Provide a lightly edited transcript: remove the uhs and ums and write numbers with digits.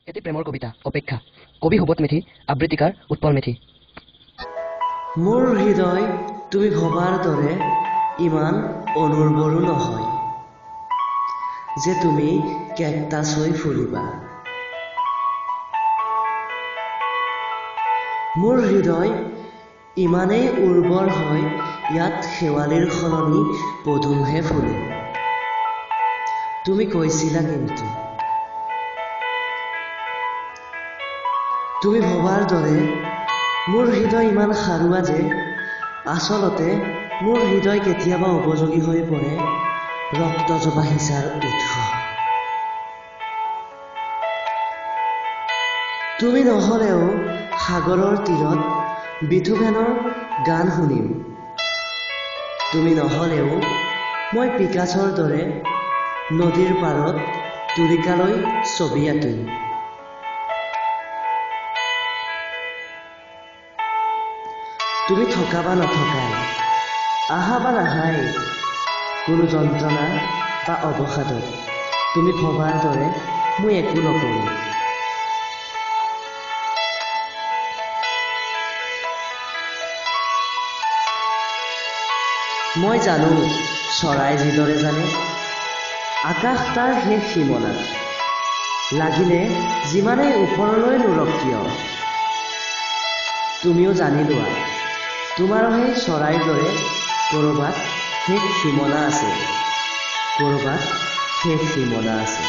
এটি প্ৰেমৰ কবিতা অপেক্ষা, কবি সুবোধ মেধি, আবৃত্তিকাৰ উৎপল মেধি। মোৰ হৃদয় তুমি ভবাৰ দৰে ইমান অনুৰ্বৰো নহয় যে তুমি কেকটাছ হৈ ফুলিবা। মোৰ হৃদয় ইমানেই উৰ্বৰ হয়, ইয়াত শেৱালিৰ সলনি পদুমহে ফুলে। তুমি কৈছিলা কিন্তু তুমি ভবাৰ দৰে মোৰ হৃদয় ইমান সাৰুৱা যে আচলতে মোৰ হৃদয় কেতিয়াবা উপযোগী হৈ পৰে ৰক্ত জবা সিঁচাৰ উৎস। তুমি নহলেও সাগৰৰ তীৰত বিথোভেনৰ গান শুনিম। তুমি নহলেও মই পিকাছৰ দৰে নদীৰ পাৰত তুলিকালৈ ছবি আঁকিম। তুমি থকা বা নথকাই, আহা বা নাহাই, কোনো যন্ত্ৰণা বা অৱসাদত তুমি ভবাৰ দৰে মই একো নকৰোঁ। মই জানো চৰাই যিদৰে জানে আকাশ তাৰ শেষ সীমনা, লাগিলে যিমানেই ওপৰলৈ নুৰক কিয়। তুমিও জানি লোৱা, তোমাৰো সেই চৰাইৰ দৰে ক'ৰবাত শেষ সীমনা আছে, ক'ৰবাত শেষ সীমনা আছে।